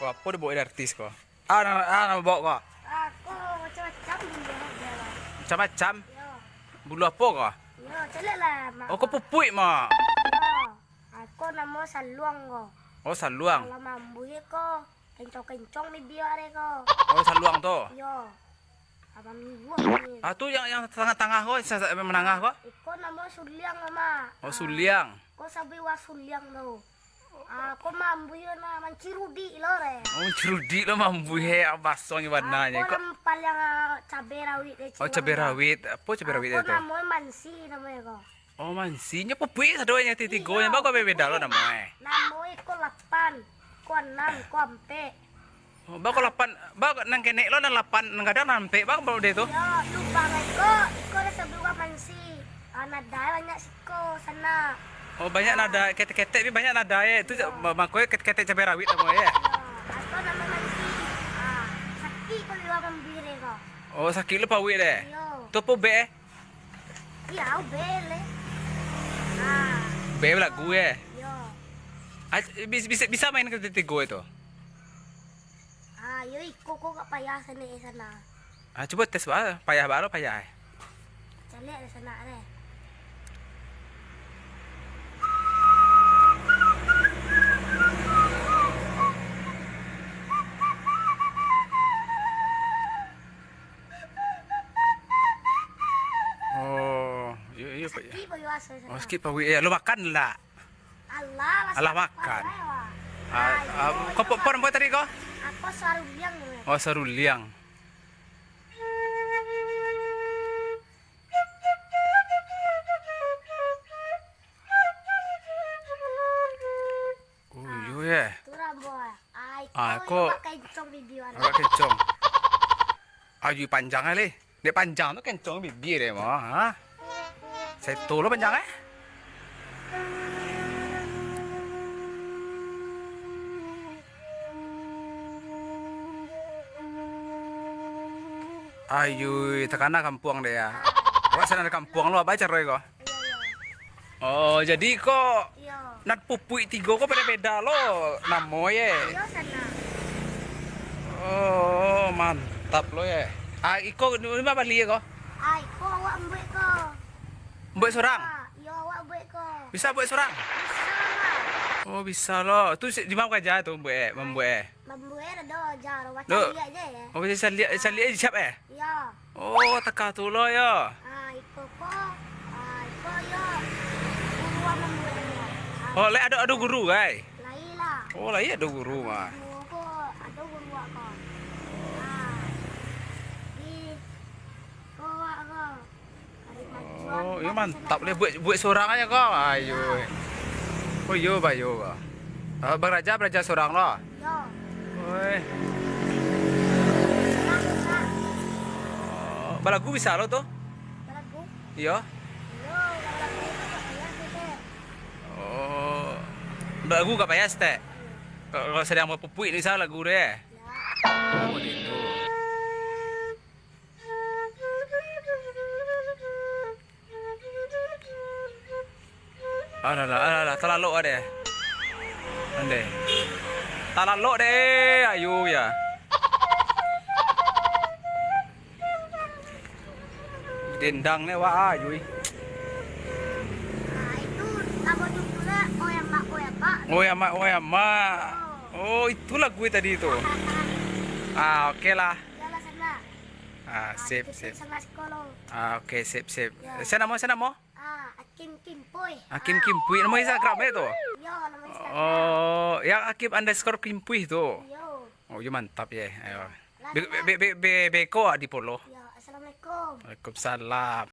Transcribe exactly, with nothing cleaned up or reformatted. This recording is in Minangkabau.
Ko apo dibaok dari artis ko? Ah, na-, ah, namo baok ko? Ah, ko macam-macam bulu lah. Macam-macam? Yo. Bulu apo ko? Yo, caliak lah, Mak. Oh, ko pupuik, Mak? Yo. Ah, ko namo saluang ko. Oh, saluang. Kalau mambuih ko, kencong-kencong bibia deh ko. Oh, saluang tu? Yo. Abang minggu ni. Ah, tu yang, yang tangah-tangah ko, sa-, sa-, menangah ko? Iko namo suliang, Mak. Oh, suliang. Ko sabuik wak suliang tu. Ah, ko mambuih nah, mancirudik lo, re. Oh, mancirudik lo mambuih, eh, basonyo bananyo. Ko ko. Nan paliang, ah, cabe rawit deh, oh, cabe rawit. Apo cabe rawit tu? Ko namo mansi namo ko. Oh, mansi. Nyo pupuik sado nyo ti-, tigo nyo. Iyo, baa ko beda lo namo, eh? Namo ko lapan, ko anam, ko ampek. Oh, baa ko lapan, baa nan kenek lo nan lapan, nan gadang nan ampek, baa ko baa deh tu? Iyo, lubang iko, iko lah sabuik mansi. Ah, nada banyak siko, sanak. Oh, banyak nada, ketek-ketek ni banyak nada, eh. Tu ma-, mako ketek-ketek cabe rawit namo, eh. Iyo, atau namo mansi. Ah, sakik ko lubang mambuih ko. Oh, sakik lo pauik deh. Iyo. Tu apo bek, eh? Iyo, ubek leh. Ah. Ubek balagu, eh? Iyo. Ah, bis-, bisa, bisa main ka tigo itu? Ah, yo iko ko gak payah sanak, eh, sanak. Ah, cubo tes baa, payah baa lo payah, eh? Caliak deh sanak, deh. Oh, iyo, iyo, Pak, iyo. Sakik pauik wak, sanak. Oh, sakik pauik, eh. Lo makan lah. Alah, lah. Alah, makan. Ah, ah, ko apo, apo namo tadi ko? Ako saruliang. Oh, saruliang. Oh, iyo, eh. Tu rambo, ah. Ah, iko ko agak kencong bibia. Agak kencong. Ayu panjang kali. Dek panjang tu kencong bibia deh, mah, ha? Seto lo panjang, eh? Ayui, takana kampuang deh, ya. Awak sinan dari kampuang lo, apo caro ko? Iyo, iyo. Oh, jadi ko iyo. Nan pupuik tigo ko beda-beda lo namo, ye? Iyo, sanak. Oh, mantap lo, ye. Ah, iko di ma bali ko? Ah, iko awak buek ko. Buek surang? Ah, iyo, awak buek ko. Bisa buek surang? Bisa lah. Oh, bisa lo. Tu si-, di ma karajo tu buek, mambuek? Mambuek ado jar, awak caliak je, ye. Oh, bisa caliak, caliak je siap, eh? Iyo. Oh, takah tu lo yo. Ah, iko ko, ah, iko yo guru ambo murid ko. Ah. Oh, lai ado, ado guru, ai? Lai lah. Oh, lai ado guru mah. Guru ko, ado guru ko. Ah. Di ko, ko. Oh, yo mantap leh, buek, buek surang aja ko. Ayo. Oh, yo, bayo ko. Ah, baraja, baraja surang lo. Yo. Oi. Oh, balagu bisa lo tu? Balagu? Iyo. Iyo, kalau balagu itu tak payah sih, Tek. Oh. Balagu gak payah sih, Tek? Kalau, kalau sadang bapupuik ni bisa lagu deh. Ya. Oh, gitu. Alah, alah, alah, talalok deh. Andeh. Talalok deh, ayo ya. Dendang ni, wah, ayo. Ah, itu lagu judulnya Oe Amak, Oe Amak. Oe Amak, Oe Amak. Oh. Oh, itu lagu tadi tu. Ah, oke lah. Iyalah, sana. Ah, sip, sip. Sama sekolah. Ah, oke, sip, sip. Ya. Sia namo, sia namo? Ah, Akim Kimpuih. Akim Kimpuih. Nama Instagram e tu? Yo, nama Instagram. Oh, yang Akim underscore Kimpuih tu. Yo. Oh, yo mantap ye. Ayo. Lah, be-, be-, be-, be-, beko di polo. Ya, assalamualaikum. Waalaikumsalam.